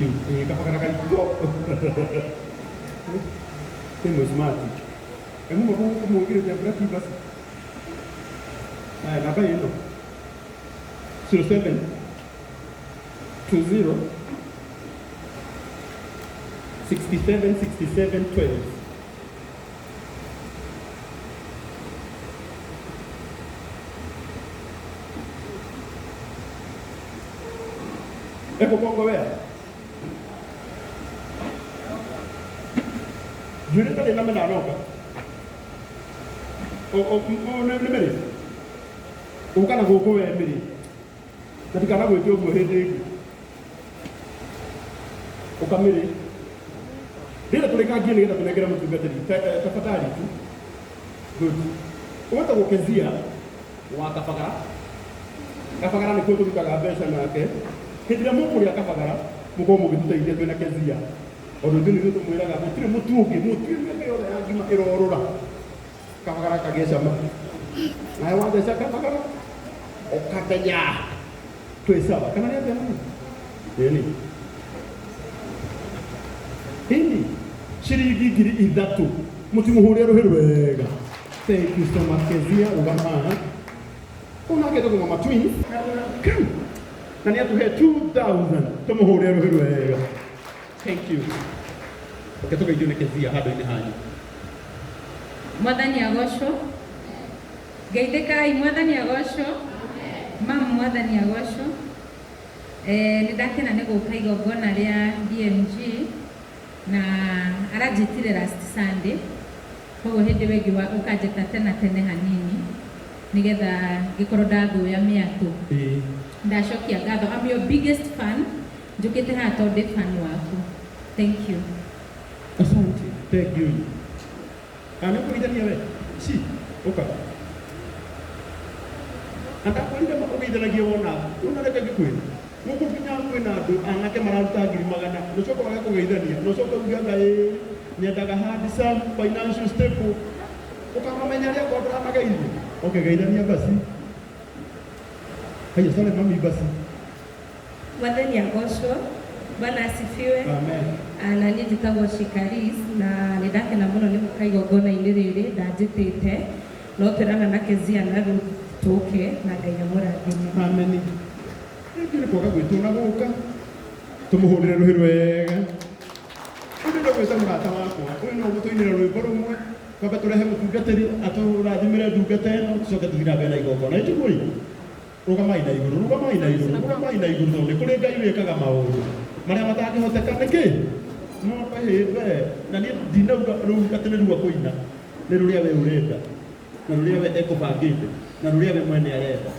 you. Kabagara gaitũ. Nĩ mũsmart. Emu mũgũkũ mũgĩrĩte basi. Haya, namba ĩno 07 20 67 67 12. Eko Kongo wea. Njuĩrĩ ndarĩ na mena noka. Nĩ mĩrĩ. Ũka na gũkũ we mĩrĩ. Na ndikanagwĩte ũguo hĩndĩ ĩngĩ. Ũka mĩrĩ. Rĩrĩa tũrĩkangie nĩgetha tũnengere mũtungatĩri tafadhali tu. Good. Ũgwĩtagwo Kezia wa Kabagara. Kabagara nĩkuo tũrutaga mbeca nake. Hĩndĩ ĩrĩa mũkũrĩa Kabagara, mũkorwo mũgĩtũteithia twĩna Kezia. Tondũ ithuĩ nĩthuĩ tũmwĩraga gũtirĩ mũtu ũngĩ, mũtu ĩmwe yothe ya ngima ĩrorũra. Kabagara kagĩe cama. Nawe watheca Kabagara, ũkamenya twĩ sawa. Kana nĩ atĩa mami? Ĩni. Ĩni. Ciringi 3000. Mũtimũhũre rũhĩ rwega. Thank you so much Kezia, rũgama haha. Ũyũ nake etagwo Mama Twins. Come. Na nĩ atũhe 2000. Tũmũhũre rũhĩ rwega. Thank you. Reke tũgeithio nĩ Kezia handũ-inĩ hanyu. Mwathani agocwo. Geithĩkai, mwathani agocwo. Mam, mwathani agocwo. Nĩ ndakena nĩ gũka igongona rĩa DMG na aranjĩtire last Sunday, koguo hĩndĩ ĩyo ĩngĩ ũkanjĩta tena tene hanini nĩgetha ngĩkorwo ndathũya mĩatũ. Ndacokia ngatho. I'm your biggest fan. Njũkĩte haha tondũ ndĩ fan waku. Thank you. Asante. Thank you. Kana kũgeithania we? Ci, ũka. Na ndakwĩrire ũgeithanagie wona, wona reke ngĩkwĩre. Gũkũ nginya kwĩna andũ anake mararuta 100,000, na ũcoke wage kũgeithania, na ũcoke uge anga ĩĩ, nyendaga handsome, financial stable. Ũkamamenya rĩ akorwo ndũramageithia? Okay, geithania basi. Haya, sorry mami basi. Mwathani agocwo. Bwana asifiwe. Amen. Na niĩ njĩtagwo Shikaris na nĩ ndakena mũno nĩ gũka igongona-inĩ rĩrĩ ndanjĩtĩte no twĩrana na Kezia na Ruth tũke na Ngai amũrathime. Amen. Rĩngĩ nĩ kwaga gwĩtwo na gũka. Tũmũhũrĩre rũhĩ rwega. Ũyũ ndĩrenda gwĩta mũrata wakwa. Ũyũ no gũtũinĩra rwĩmbo rũmwe. Twambe tũrehe mũtungatĩri atũrathimĩre ndungata ĩno tũcoke tũthiĩ na mbere na igongona. Ĩtiguo ĩ? Rũgamai na igũrũ, rũgamai na igũrũ, rũgamai na igũrũ tondũ nĩ kũrĩ Ngai wĩkaga maũndũ marĩa matangĩhoteka nĩkĩ? No kahĩmbe na niĩ ndinauga rũu atĩ nĩ ruo kũina, nĩ rũrĩa we ũrenda na rũrĩa we ekũbangĩte na rũrĩa we mwene arenda.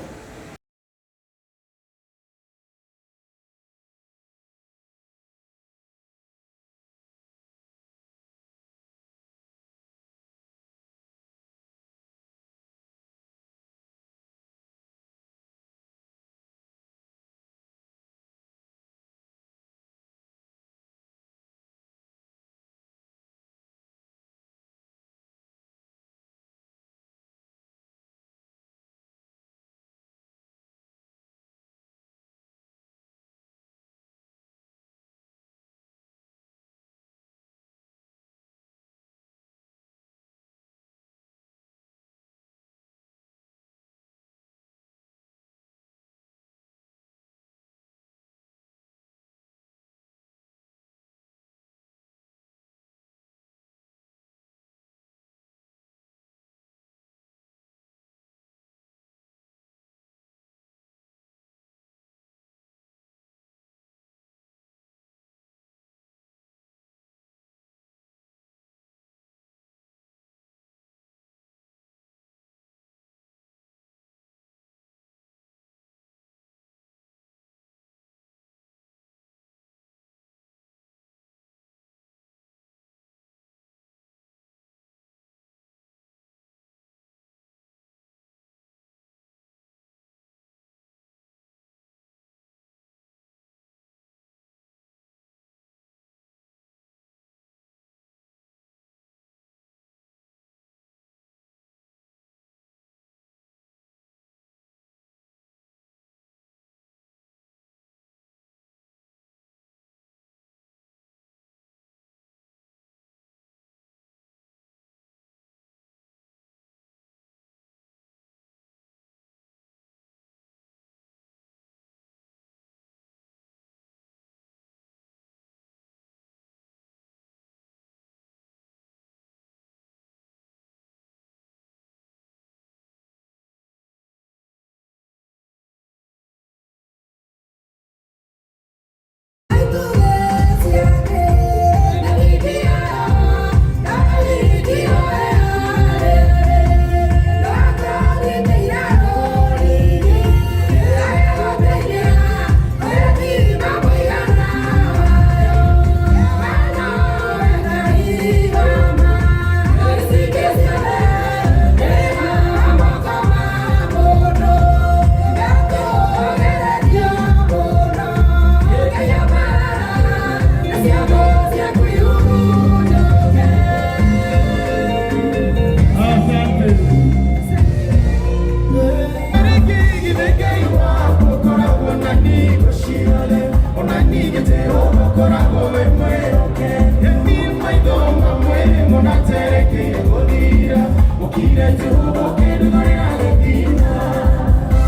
Jehova koragwo wĩ mwĩhoke. Ĩni maitho mamwe mũnaterekeire gũthira, ũkire Jehova ũkĩnduthũrĩra gĩthina.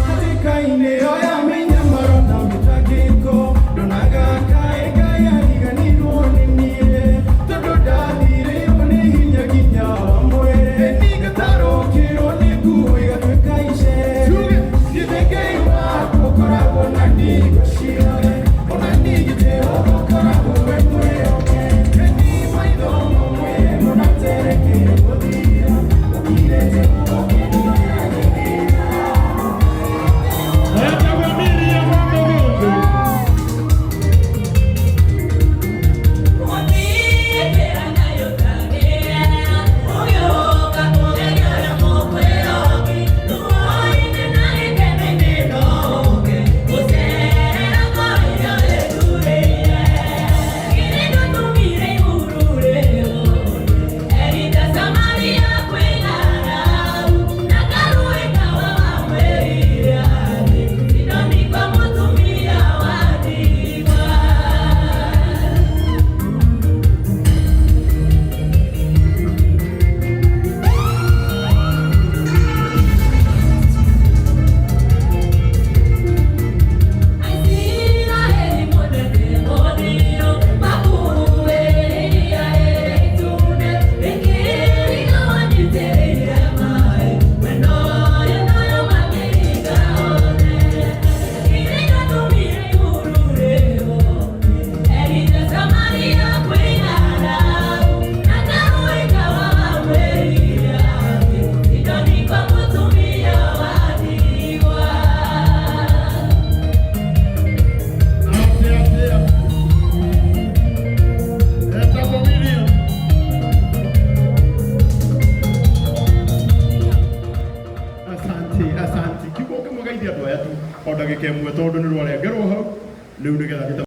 Hatĩka-inĩ ĩyo ya mĩnyamaro na mĩtangĩko, ndonaga kaĩ Ngai ariganĩirwo nĩ niĩ, tondũ ndathirĩirwo nĩ hinya nginya wa mwĩrĩ. Ĩni ngatarũkĩrwo nĩ nguo igatuĩka icere. Githĩ Ngai waku ũkoragwo na niĩ hingo ciothe, ona ningĩ Jehova ũkoragwo wĩ mwĩhoke. Ĩni maitho mamwe mũnaterekeire gũthira, ũkire Jehova ũkĩnduthũrĩra gĩthina. Etagwo Miriam wa Mũgũndũ. Atia, atia. Etagwo Miriam. Asante, asante. Kiugo kĩmwe geithia andũ aya tu o ndagĩka ĩmwe tondũ nĩ rwarengerwo hau rĩu nĩgetha